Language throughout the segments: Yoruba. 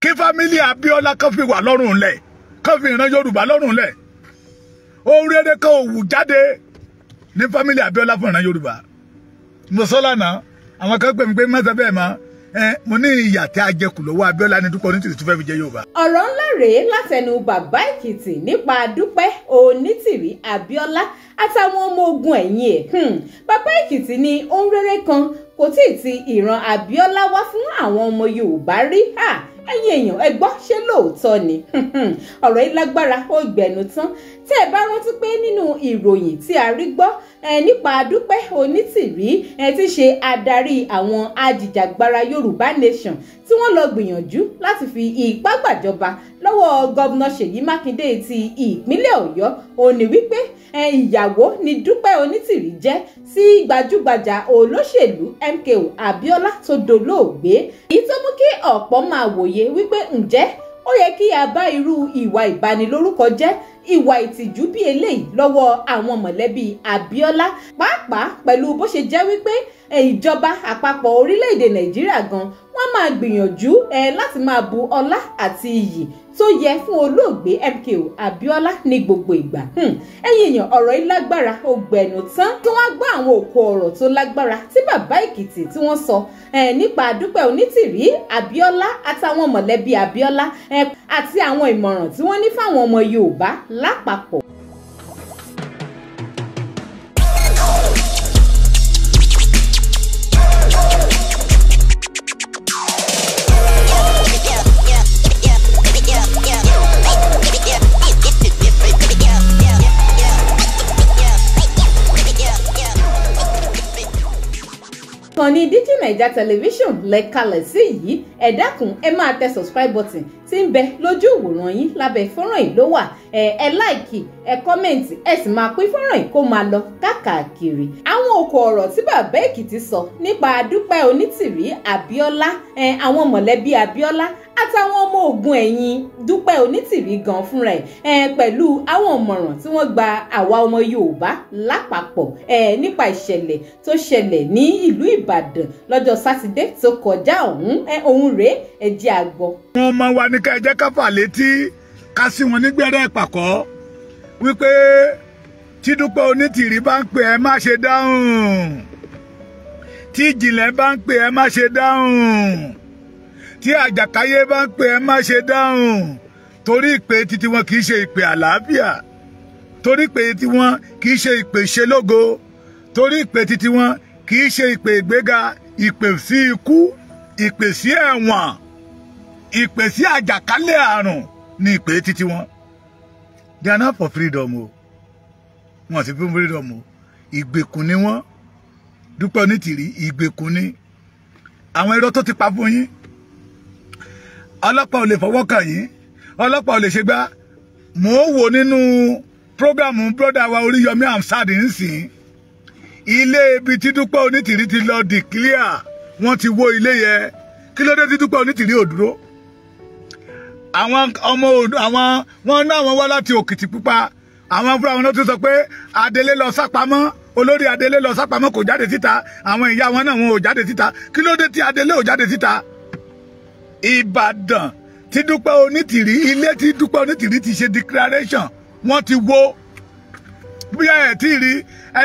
Kí family Abíọ́lá kan fi wà lọ́rùn lẹ̀, kan fi ìran Yorùbá lọ́rùn lẹ̀. Ohun rere kan ò wù jáde ní family Abíọ́lá fún ìran Yorùbá. Mo sọ lánàá, àwọn kan pè mí pé mọ́sẹ̀ bẹ́ẹ̀ mọ́. Mo ní ìyà tí a jẹ kù lọ́wọ́ Abíọ́lá ní Dúpẹ́ Onítìrí tó fẹ́ fi jẹ Yorùbá. Ọ̀rọ̀ ńlá rèé látẹnu bàbá Èkìtì nípa Dúpẹ́ Onítìrí Abíọ́lá àtàwọn ọmọ ogun ẹ̀yìn ẹ̀. Bàbá Èkìtì ní ohun rere kan kò tí ì ti ìran Abíọ́lá wá fún àwọn ọmọ Yorùbá rí. Ẹ̀yin èèyàn ẹ gbọ́, ṣé lóòótọ́ ni? Ọ̀rọ̀ yìí lágbára, ó gbẹnu tán. Tẹ́ ẹ bá rántí pé nínú ìròyìn tí a rí gbọ́ nípa Dúpẹ́ Onítìrí tí ṣe adarí àwọn ajìjàgbara Yorùbá Nation tí wọ́n lọ gbìyànjú láti fi ipá gbàjọba lọ́wọ́ gómìnà Ṣèyí Mákindé ti ìpínlẹ̀ Ọ̀yọ́, ó ní wípé ìyàwó ni Dúpẹ́ Onítìrí jẹ́ sí gbajúgbajà olóṣèlú MKO Abíọ́lá tó dolóògbé. Èyí tó mú kí ọ̀pọ̀ máa wòye wípé ǹjẹ́ ó yẹ kí a bá irú ìwà ìbanilórúkọ jẹ́, ìwà ìtìjú bí eléyìí lọ́wọ́ àwọn mọ̀lẹ́bí Abíọ́lá, pàápàá pẹ̀lú bó ṣe jẹ́ wípé ìjọba àpapọ̀ orílẹ̀-èdè Nàìjíríà gan wọ́n máa gbìyànjú láti máa bu ọlá àti iyì tó yẹ fún olóògbé MKO Abíọ́lá ní gbogbo ìgbà. Ẹ̀yin èèyàn, ọ̀rọ̀ yìí lágbára, ó gbẹnu tán. Kí wọ́n gbọ́ àwọn òkú ọ̀rọ̀ tó lágbára tí bàbá Èkìtì tí wọ́n sọ nípa Dúpẹ́ Onítìrí Abíọ́lá àtàwọn mọ̀lẹ́bí Abíọ́lá àti àwọn ìmọ̀ràn tí wọ́n ní fáwọn ọmọ Yorùbá lápapọ̀. Ní Digi Naija Television lẹ́kalẹ̀ sí yìí, ẹ dákun ẹ máa tẹ subscribe button tí ń bẹ lójú ìwòran yín lábẹ́ fọ́nrán yìí ló wà. Ẹ láìkì, ẹ kọ́mẹ̀ǹtì, ẹ sì máa pín fọ́nrán yìí kó máa lọ káàkiri. Àwọn òkò ọ̀rọ̀ tí bàbá Èkìtì sọ nípa Dúpẹ́ Onítìrí Abíọ́lá, àwọn mọ̀lẹ́bí Abíọ́lá àtàwọn ọmọ ogun ẹ̀yìn Dúpẹ́ Onítìrí gan fúnra ẹ̀, pẹ̀lú àwọn ìmọ̀ràn tí wọ́n gba àwa ọmọ Yorùbá lápapọ̀ nípa ìṣẹ̀lẹ̀ tó ṣẹlẹ̀ ní ìlú Ìbàdàn lọ́jọ́ Sátidé tó kọjá ọ̀hún. Òun rèé, ẹ jẹ́ a gbọ́. Wọ́n máa wà ní ká ẹ jẹ́ ká fà létí ká sí wọn nígbẹ́rẹ́ ìpàkọ́ wípé tí Dúpẹ́ Onítìrí bá ń pè ẹ má ṣe dáhùn, tí Ìjìnlẹ̀ bá ń pè ẹ má ṣe dáhùn, tí Àjàkáyé bá ń pè ẹ má ṣe dáhùn, torí ìpè títí wọn kì í ṣe ìpè àlàáfíà, torí ìpè títí wọn kì í ṣe ìpè ìṣelógo, torí ìpè títí wọn kì í ṣe ìpè ìgbéga, ìpè sí ikú, ìpè sí ẹ̀wọ̀n, ìpè sí àjàkálẹ̀ àrùn ní ìpè títí wọn. They are not for freedom o, wọn sì fún freedom o, ìgbèkùn ni wọn. Dúpẹ́ Onítìrí ìgbèkùn ni. Àwọn irọ́ tó ti pa fún yín, ọlọ́pàá ò lè fọwọ́ kàn yín, ọlọ́pàá ò lè ṣe gbá. Mò ń wò nínú prógámù brọ́dà wa Oríyọmí Hamzat nsìn, ilé ibi tí Dúpẹ́ Onítìrí ti lọ declare, wọ́n ti wó ilé yẹn. Kí ló dé tí Dúpẹ́ Onítìrí ò dúró? Àwọn ọmọ àwọn wọn náà wọn wá láti Òkìtìpupa, àwọn fúnra wọn náà tún sọ pé Adélé lọ sápamọ́, olórí Adélé lọ sápamọ́ kò jáde síta, àwọn ìyá wọn náà wọn ò jáde síta. Kí ló dé tí Adélé ò jáde síta? Ìbàdàn tí Dúpẹ́ Onítìrí, ilé tí Dúpẹ́ Onítìrí ti ṣe declaration, wọ́n ti wó. Bóyá ẹ tí rí, ẹ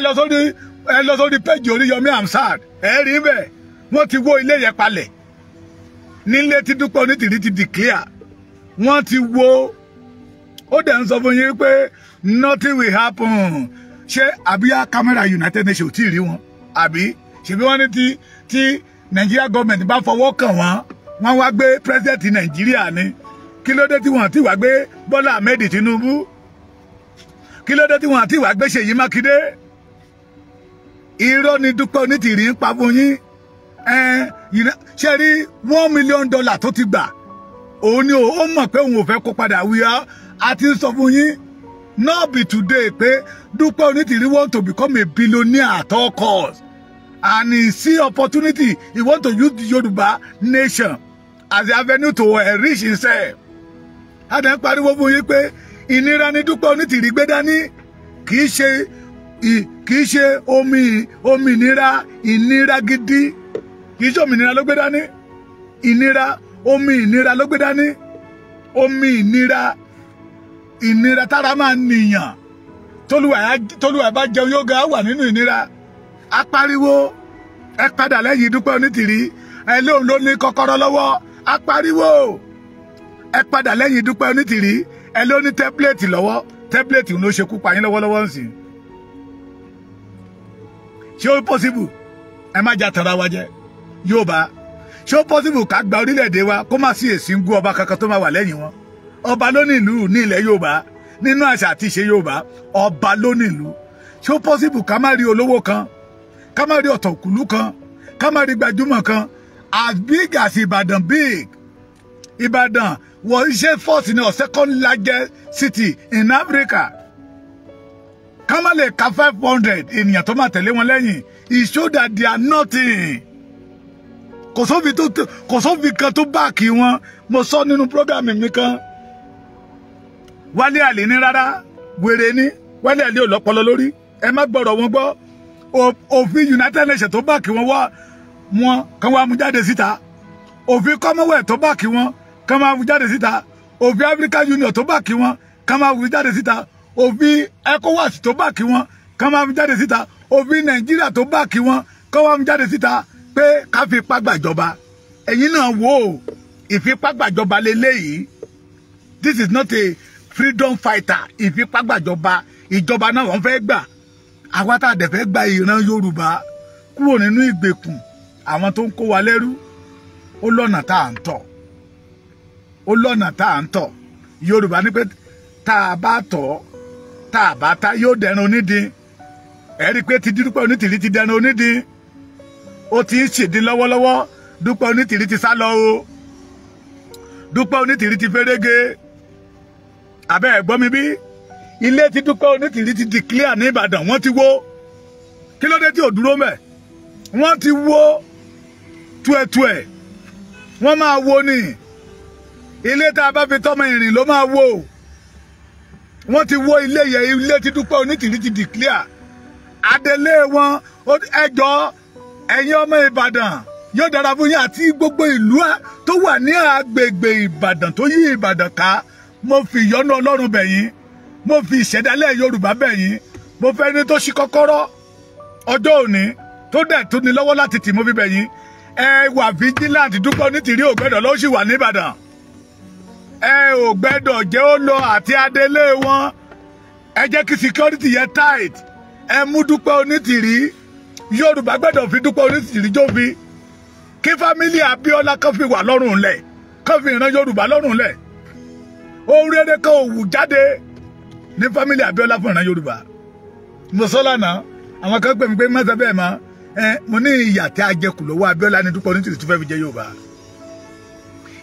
lọ sórí péjì Oríyọmí Hamzat, ẹ rí bẹ́ẹ̀, wọ́n ti wó ilé yẹn palẹ̀. Nílé tí Dúpẹ́ Onítìrí ti declare, wọ́n ti wó. Ó dẹ̀ ń sọ fún yín pé nothing will happen. Ṣé àbíyá kámẹ́rà United Nations ò tí ì rí wọn? Àbí ṣèbí wọ́n ní tí Nigeria government bá fọwọ́ kàn wọ́n, wọ́n wá gbé president Nàìjíríà ni. Kí ló dé tí wọ́n ti wá gbé Bọ́lá Ahmed Tinubu? Kí ló dé tí wọ́n ti wá gbé Ṣèyí Mákindé? Irọ́ ni Dúpẹ́ Onítìrí ń pa fún yín. Ṣe rí $1 million tó ti gbà, òun ni ó mọ̀ pé òun ò fẹ́ kó padà. Wíyá a ti ń sọ fún yín not be today pé Dúpẹ́ Onítìrí want to become a billionaire at all costs, and he see opportunity, he want to use the Yorùbá nation as the avenue to enrich himself. A dẹ̀ ń pariwo fún yín pé ìnira ni Dúpẹ́ Onítìrí gbé dání, kì í ṣe òmìnira, ìnira gidi, kì í ṣe òmìnira ló gbé dání, ìnira. Omi ìnira ló gbé dání. Omi ìnira, ìnira tára máa nìyàn. Tólúwa bá jẹun yóò ga wà nínú ìnira. A pariwo, ẹ padà lẹ́yìn Dúpẹ́ Onítìrí, ẹ lóun ló ní kọ́kọ́rọ́ lọ́wọ́. A pariwo, ẹ padà lẹ́yìn Dúpẹ́ Onítìrí, ẹ ló ní tẹ́pílẹ̀tì lọ́wọ́. Tẹ́pílẹ̀tì ló ṣekú pa yín lọ́wọ́lọ́wọ́ ń sìn. Ṣé ó possible? Ẹ má jà tara wa jẹ Yorùbá. Ṣé ó possible ká gba orílẹ̀-èdè wa kó má sí èsì ń gún ọba kankan tó máa wà lẹ́yìn wọn? Ọba ló ní ìlú ní ilẹ̀ Yorùbá, nínú àṣà àti ìṣe Yorùbá, ọba ló ní ìlú. Ṣé ó possible ká má rí olówó kan, ká má rí ọ̀tọ̀kùlú kan, ká má rí gbajúmọ̀ kan? As big as Ìbàdàn big, Ìbàdàn was ṣe first in or second largest city in Africa. Ká má lè ka 500 ènìyàn tó máa tẹ̀lé wọn lẹ́yìn. It show that they are nothing. Kò sófin kan tó báàkì wọn. Mo sọ nínú program mi kan, Wálé Àlè ní rárá, wèrè ní Wálé Àlè ò lọ́pọlọ lórí. Ẹ má gbọ́rọ̀ wọn gbọ́. Òfin United Nations tó báàkì wọn wá wọn kan wá mú jáde síta. Òfin Commonwealth tó báàkì wọn kan máa mú jáde síta. Òfin African Union tó báàkì wọn kan máa mú jáde síta. Òfin ECOWAS tó báàkì wọn kan máa mú jáde síta. Òfin Nàìjíríà tó báàkì wọn kan máa mú jáde síta pé ká fi ipá gbàjọba. Ẹ̀yin náà wò ó, ìfipá gbàjọba leléyìí. This is not a freedom fighter. Ìfipá gbàjọba, ìjọba náà wọ́n fẹ́ gbà. Àwa tá a dẹ̀ fẹ́ gba ìran Yorùbá kúrò nínú ìgbèkùn àwọn tó ń kó wa lẹ́rú. Ó lọ́nà tá à ń tọ̀, ó lọ́nà tá à ń tọ̀. Yorùbá ní pé tá a bá tọ̀, tá a bá ta yóò dẹran onídìí. Ẹ rí i pé ti Dúpẹ́ Onítìrí ti dẹran onídìí, ó ti ń ṣèdí lọ́wọ́lọ́wọ́. Dúpẹ́ Onítìrí ti sá lọ o. Dúpẹ́ Onítìrí ti fẹ́rẹ́gẹ́. Abẹ́ ẹ̀ gbọ́ mi bí? Ilé tí Dúpẹ́ Onítìrí ti declare ní Ìbàdàn, wọ́n ti wó. Kí ló dé tí ò dúró mẹ́? Wọ́n ti wó tuẹ̀tuẹ̀. Wọ́n máa wó ni. Ilé tá a bá fi tọ́mọ ìrìn ló máa wó. Wọ́n ti wó ilé yẹn. Ilé tí Dúpẹ́ Onítìrí ti declare. Adelé wọn, ẹjọ́ ẹ̀yin ọmọ Ìbàdàn, yóò dára fún yín àti gbogbo ìlú tó wà ní agbègbè Ìbàdàn tó yí Ìbàdàn ká. Mo fi ìyọ́nú Ọlọ́run bẹ̀ yín, mo fi ìṣẹ̀dálẹ̀ Yorùbá bẹ̀ yín. Mo fẹ́ ní tó ṣí kọ́kọ́rọ́ ọjọ́ òní tó dẹ̀ tó ní lọ́wọ́ láti tì, mo fi bẹ̀ yín. Ẹ wà vigilant. Dúpẹ́ Onítìrí ò gbẹ́dọ̀ ló sì wà ní Ìbàdàn. Ẹ ò gbẹ́dọ̀ jẹ́ ó lọ àti adelé wọn. Ẹ jẹ́ kí security yẹn tight. Ẹ mú Dúpẹ́ Onítìrí. Yorùbá gbẹ́dọ̀ fi Dúpẹ́ Onítìrí jófin, kí fámílì Abíọ́lá kan fi wà lọ́rùn lẹ̀, kan fi ìran Yorùbá lọ́rùn lẹ̀. Ohun rere kan ò wù jáde ní fámílì Abíọ́lá fún ìran Yorùbá. Mo sọ lánàá, àwọn kan pè mí pé mọ́sẹ̀ bẹ́ẹ̀ mọ́. Ẹ mo ní ìyà tí a jẹ kù lọ́wọ́ Abíọ́lá ní Dúpẹ́ Onítìrí tó fẹ́ fi jẹ Yorùbá.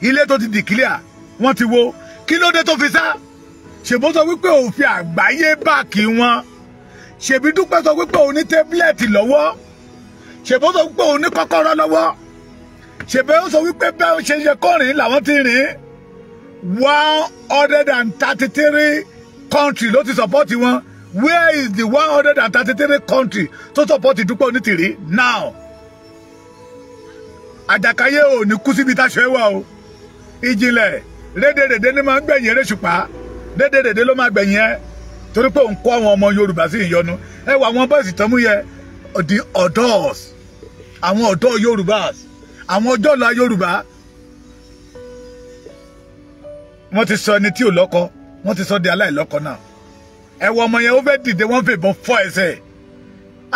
Ilé tó ti declare wọ́n ti wó. Kí ló dé tó fi sá? Ṣèbó sọ wípé òfin àgbáyé báàkì wọn. Ṣèbí Dúpẹ́ sọ wípé òun ní tẹ́bílẹ̀tì lọ́wọ́. Ṣèbó sọ wípé òun ní kọ́kọ́rọ́ lọ́wọ́. Ṣèbí ó sọ wípé bẹ́ẹ̀ ṣe ṣe kọrin làwọn ti rìn. 133 country ló ti support wọn. Where is the 133 country tó support Dúpẹ́ Onítìrí now? Àjàkáyé ò ní kú síbi táṣọ ẹ wà o. Ìjìnlẹ̀ rédèrèdè ní máa ń gbẹ̀yìn eré ṣùpá. Rédèrèdè ló máa gbẹ̀yìn ẹ, torí pé òun kó àwọn ọmọ Yorùbá sí ìyọnu. Ẹ wà àwọn bọ́ọ̀sì tán mú yẹ, the ọ̀dọ́s, àwọn ọ̀dọ́ Yorùbá, àwọn ọjọ́ ọ̀la Yorùbá. Wọ́n ti sọ ẹni tí ò lọ́kọ, wọ́n ti sọ di aláìlọ́kọ náà. Ẹ wọ ọmọ yẹn, ó fẹ́ dìde, wọ́n fi ìbọn fọ́ ẹsẹ̀.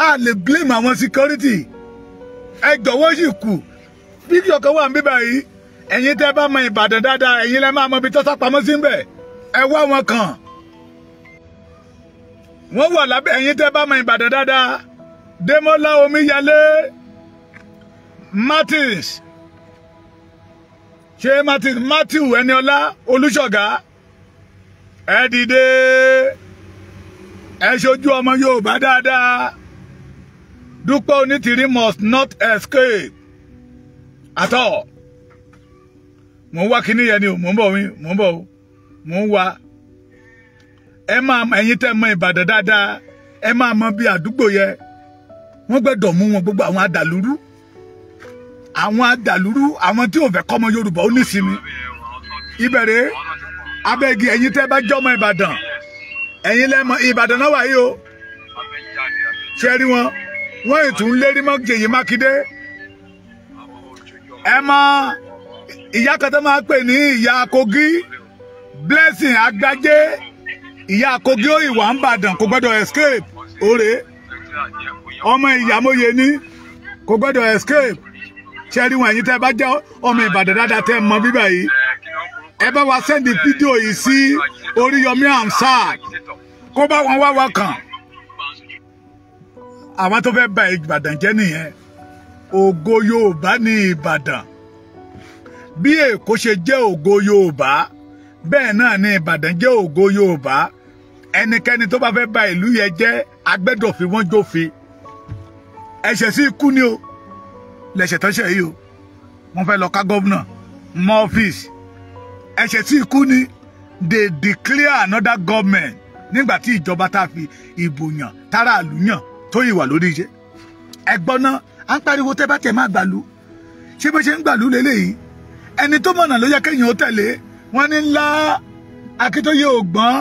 A lè blame àwọn security. Ẹ jọ̀wọ́ sì kù. Fídíò kan wà ń bíbá yìí. Ẹ̀yin tẹ́ bá mọ Ìbàdàn dáadáa, ẹ̀yin lẹ́ máa mọ ibi tó sá pamọ́ sí ń bẹ̀. Ẹ wá wọn kàn. Wọ́n wà lábẹ́. Ẹ̀yin tẹ́ bá mọ Ìbàdàn dáadáa, Démọ́lá Omíyalé Martins, ṣé Martins, Matthew Ẹniọlá Olúṣọ̀gá, ẹ dìde, ẹ ṣojú ọmọ Yorùbá dáadáa. Dúpẹ́ Onítìrí must not escape at all. Mò ń wá kíní yẹn ni o, mò ń bọ̀ mi, mò ń bọ̀ o, mò ń wá. Ẹ máa ẹ̀yin tẹ́ mọ Ìbàdàn dáadáa, ẹ máa mọ bí àdúgbò yẹ. Wọ́n gbẹ́dọ̀ mú wọn, gbogbo àwọn adàlúrú, Àwọn adàlúrú, àwọn tí ò fẹ́ kọ́mọ Yorùbá ó nísinmi. Ìbẹ̀rẹ̀ abẹ́gi, ẹ̀yin tẹ́ bá jọmọ Ìbàdàn, ẹ̀yin lẹ́mọ Ìbàdàn náà wáyé o. Ṣe rí wọn, wọ́n ètò ń lérí mọ́ Ṣèyí Mákindé. Ẹ mọ ìyá kan tó máa pè ní ìyá Kogi, Blessing Agbájé, ìyá Kogi ó ìwà ń bàdàn, kò gbọ́dọ̀ escape. Òrè ọmọ ìyàmóye ní kò gbọ́dọ̀ escape. Ṣe rí wọn, ẹ̀yin tẹ́ bá jẹ́ ọmọ Ìbàdàn dáadáa tẹ́ mọ bíbà yìí, ẹ bá wa sẹ́ndì fídíò yìí sí Oríyọmí Hamzat kó bá wọn wá wa kàn. Àwọn tó fẹ́ bà Ìbàdàn jẹ́ nìyẹn. Ògo Yorùbá ní Ìbàdàn. Bí Èkó ṣe jẹ́ ògo Yorùbá, bẹ́ẹ̀ náà ní Ìbàdàn jẹ́ ògo Yorùbá. Ẹnikẹ́ni tó bá fẹ́ bà ìlú yẹn jẹ́, agbẹ́dọ̀fin wọ́n jófin. Ẹ̀ṣẹ̀ sí ikú ni o, lẹ̀ṣẹ̀ tó ṣẹ̀ yìí o. Wọ́n fẹ́ lọ ká gómìnà mọ́ ọ́fíìsì. Ẹ̀ṣẹ̀ sí ikú ni. They declare another government nígbà tí ìjọba tá a fi ìbò yàn, táráàlú yàn, tó yìí wà lórí iṣẹ́. Ẹ̀gbọ́n náà à ń pariwo tẹ́ bá tẹ̀ máa gbàlú. Ṣé bó ṣe ń gbàlú lélẹ́yìí? Ẹni tó mọ̀nà ló yẹ kéèyàn ó tẹ̀lé. Wọ́n ní ńlá Akíntóyè ò gbọ́n,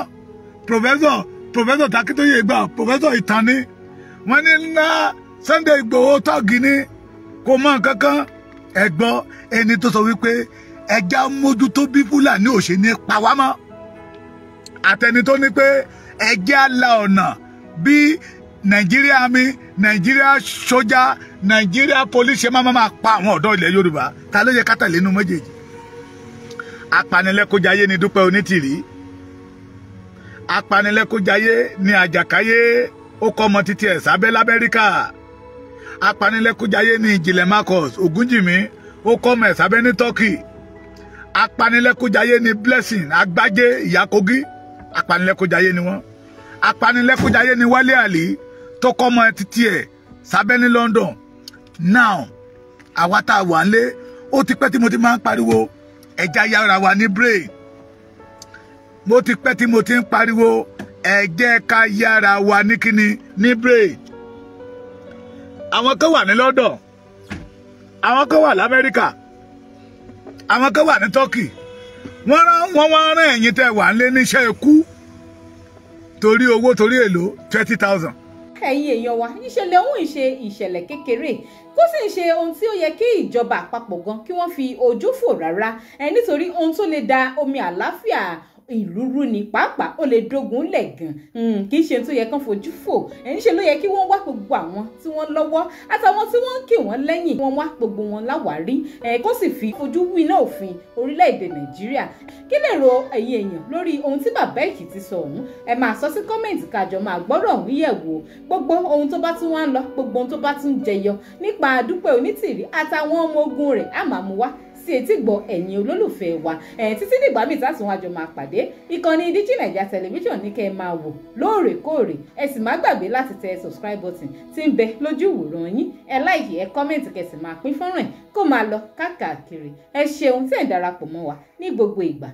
Professor Akíntóyè gbà, Professor ìtàn ni. Wọ́n ní ńlá Sunday Igboho tọ́ọ̀gì ni, kò mọ nǹkan kan. Ẹ̀gbọ́n ẹni tó sọ wípé ẹja mójútó bí Fúlàní ò ṣe ní pa wá mọ́, àtẹni tó ní pé ẹjẹ́ àlà ọ̀nà bí Nàìjíríà mi, Nàìjíríà sójà, Nàìjíríà police ṣe máa pa àwọn ọ̀dọ́ ilẹ̀ Yorùbá. Ta ló yẹ ká tẹ̀lé inú méjèèjì? Apanilẹ́kúnjayé ni Dúpẹ́ Onítìrí. Apanilẹ́kúnjayé ni Àjàkáyé, ó kọ́ ọmọ títí ẹ̀ sábẹ́ l'Amẹ́ríkà. Apanilẹ́kúnjayé ni Ìjìnlẹ̀ Marcus Ògúnjìmí, ó kọ́ ọmọ ẹ̀ sábẹ́ ní Turkey. Apanilẹ́kúnjayé ni Blessing Agbájé, ìyá Kogi. Apanilẹ́kúnjayé ni wọ́n. Apanilẹ́kúnjayé ni Wálé Àlì tó kọ́ ọmọ títí ẹ̀ sábẹ́ ní London. Now àwa tá a wà ń lé, ó ti pẹ́ tí mo ti máa ń pariwo ẹja yára wa ní brain. Mo ti pẹ́ tí mo ti ń pariwo ẹ jẹ́ ká yára wa ní kíni, ní brain. Àwọn kan wà ní London, àwọn kan wà l'Amẹ́ríkà, àwọn kan wà ní Turkey. Wọ́n wá rán ẹ̀yin tẹ́ wà ń lé níṣẹ́ ikú torí owó, torí èlò 20,000. Ẹ̀yin èèyàn wa, ìṣẹ̀lẹ̀ ọ̀hún ìṣe ìṣẹ̀lẹ̀ kékeré, kó sì ń ṣe ohun tí ó yẹ kí ìjọba àpapọ̀ gan kí wọ́n fi ojú fò rárá, nítorí ohun tó lè da omi àlàáfíà ìlú rú ni, pàápàá ó lè dógun lẹ̀ gan. Kì í ṣe tó yẹ kán fojú fò. Ńṣe ló yẹ kí wọ́n wá gbogbo àwọn tí wọ́n lọ́wọ́ àtàwọn tí wọ́n ń kì wọ́n lẹ́yìn, wọ́n wá gbogbo wọn láwárí, kó sì fi ojú winá òfin orílẹ̀-èdè Nàìjíríà. Kí lè ro ẹ̀yin èèyàn lórí ohun tí bàbá Èkìtì sọ ọ̀hún? Ẹ máa sọ sí comment kájọ máa gbọ́rọ̀ ọ̀hún yẹ̀ wò. Gbogbo ohun tó bá tún wá ń lọ, gbogbo ohun tó bá tún jẹyọ nípa Dúpẹ́ Onítìrí àtàwọn ọmọ ogun rẹ̀ á máa mú wá sí etí gbọ́ ẹ̀yin olólùfẹ́ wa. Títí dìgbà míì tá tún wájọ máa pàdé, ìkànnì Digi Naija Television ní kẹ́ ẹ máa wò lóòrèkóòrè. Ẹ sì má gbàgbé láti tẹ subscribe button tí ń bẹ lójú ìwòran yín. Ẹ like, ẹ comment, kẹ́ sì máa pín fọ́nrán ẹ̀ kó máa lọ káàkiri. Ẹ ṣeun tí ẹ̀ ń darapọ̀ mọ́ wa ní gbogbo ìgbà.